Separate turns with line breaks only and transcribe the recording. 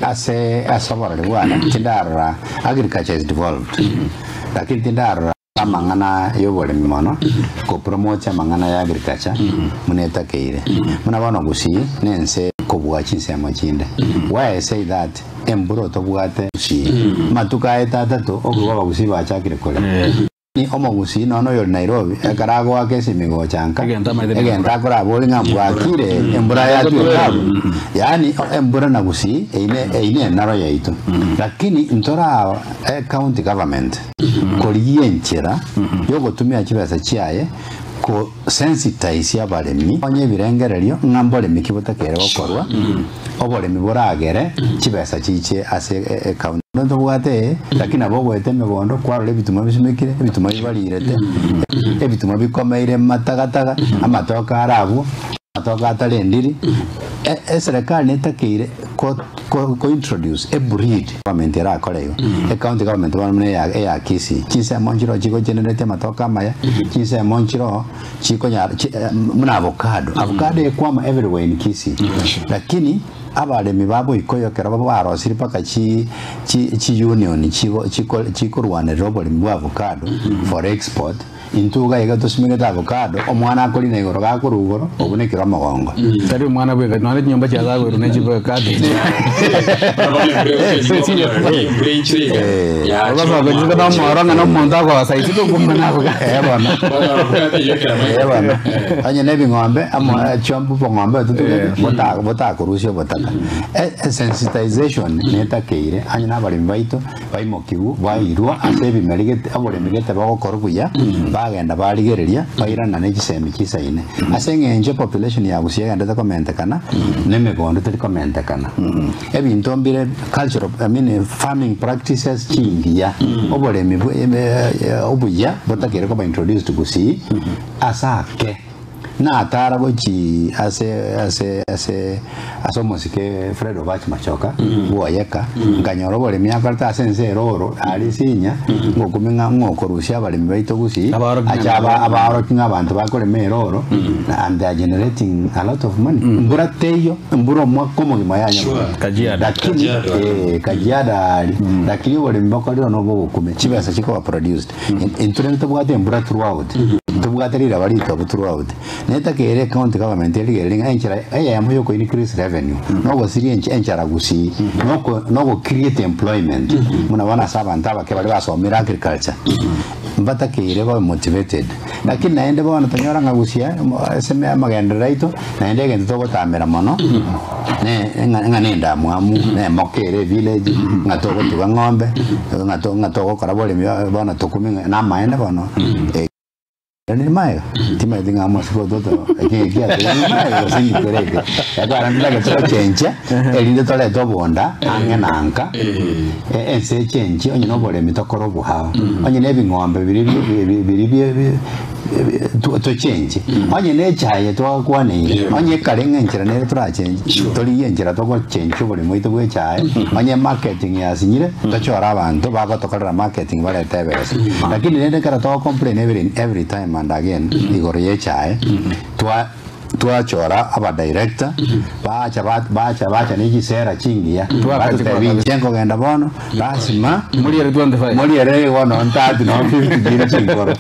Ase ase oborori bwane tindarora agriculture is devolved lakini tindarora amang'ana ya oboremi mono ko promote amang'ana ya agriculture buna etakeire. Buna bono Gusii na ense kobua chinsemo chinde. Why I say that embura otobwate Gusii amatuko aye atato okoigwa abagusii bachakire korema. Omogusii nonya oyore Nairobi, ekero agoaka esimi gocha nka,
Egento amaete
egento
nembura.
akorabori ng'a mbwakire, embura yatwete abwo. Yaani embura na Gusii eine eine enaro yaito. Lakini ntoraa e county government korigia enchera yogotumia chibesa chiaye ko sensitize abaremi onye ebirengererio ng'a mboremi ki botakeire gokorwa, oboremi boragere chibesa chiche ase e county. Ntobwate ee, lakini nabo ogoeta emegondo kwarora ebituma bisimekire, ebituma bibarirete, ebituma bikomeire matagataga, amatoke are abwo, amatoke atarendiri. E- Eserekari netakeire ko ko ko introduce a breed government erakore igo, ecounty government bono buna eya eya Kisii, chinsemo nchiroo chigo generate amatoke amaya, chinsemo nchiroo chikonyara chi buna avocado, avocado ekwama everywhere in Kisii, lakini Abaremi ba boikoyo ekero barosirie mpaka chi chi chiunion chigo chiko chikorwanerera oboremi bwa avocado for export, intwe iga iga tosimegete avocado, omwana akorina igoro gakorwa igoro obunekire omogongo.
Tari omwana bweka, nonya chinyomba chiasagoirwe ne chivocado echi. Obasoka na omoro ng'a na omonto agosa isiko kumbe na avocado.
Eh bono. Eh bono. Onye na ebing'ombe amo chiombe obong'ombe ototugete bota botakorusia obotaka. E esensitization netakeire onye na abaremi baito baimokiwu bairwa ase ebimeri gete oboremi gete bogokorwa buya bagenda barigereria bairana ne chisemi chisaine. Ase eng'encho epopulation ya Gusii egenderete komentekana na emegondo teri komentekana. Ebinto mbire cultural I mean farming practices chingiya oboremi bwe obuya botakeire koba introduced Gusii ase ake. Natara gochii ase ase ase ase omosike Fred Obach Machoka bwoyeka, nkanyora oboremi akorete ase ense ere oro aria esinya, ngokumia ng'a ng'okorusia abaremi baito gusii,
Abaoroki
ache
ng'a
aba abaoroki ng'a abanto bakorema ere oro, and they are generating a lot of money. Mbura teiyo, mbura omwaka omogima yanya
Sure.
gotwa.
Kajiado.
Lakini
Kajiado.
eh, Kajiado aria, lakini oboremi bokorire nobo ogokumia, chibesa chikoba produced. Intwe rende tobwate embura throughout, ntobwate riraba ritobu throughout. Netakeire ecounty government erigererie ng'a enchera eyemo ya oko increase revenue, nogosiria ench enchara gusii, noko nogo create employment, buna bono ase abanto abake baria basomire agriculture, mbatakeire babe motivated. Lakini naende bono tonyora ng'a gusii ase amagenderero aito, naende egento togotamera mono, ne ng'a ng'a nendamwamu, na emoka ere evillage, ng'a togotuga ng'ombe, ng'a to ng'a togokora boremi bono tokumia ng'a namaene bono, nere maega, timanyeti ng'a omosike ototo eki eki aterire maega gose inki kere eke. Ekero ntotagete gochenchia, erinde torete obonda ang'e na nka, ense echenchie onye na oboremi tokore oboao, onye na ebing'ombe biria bi bi biria bi bi tochenche, onye na echaye twakwaneire, onye ekare ng'a enchera nere torachenche, torigie enchera togochenchia oboremo bwaito bwa echaye, onye marketing yasinyire, tochore abanto bagotokorera marketing barete ebesa. Lakini rende ekero togo complain every every time and again igoro ya echaye, twa twachora aba director, bacha ba bacha bacha ne chisera chingiya, batotebia inche nkogenda bono, lazima
Moriere 25.
moriere bono ntati noo 50 chire chinkoro.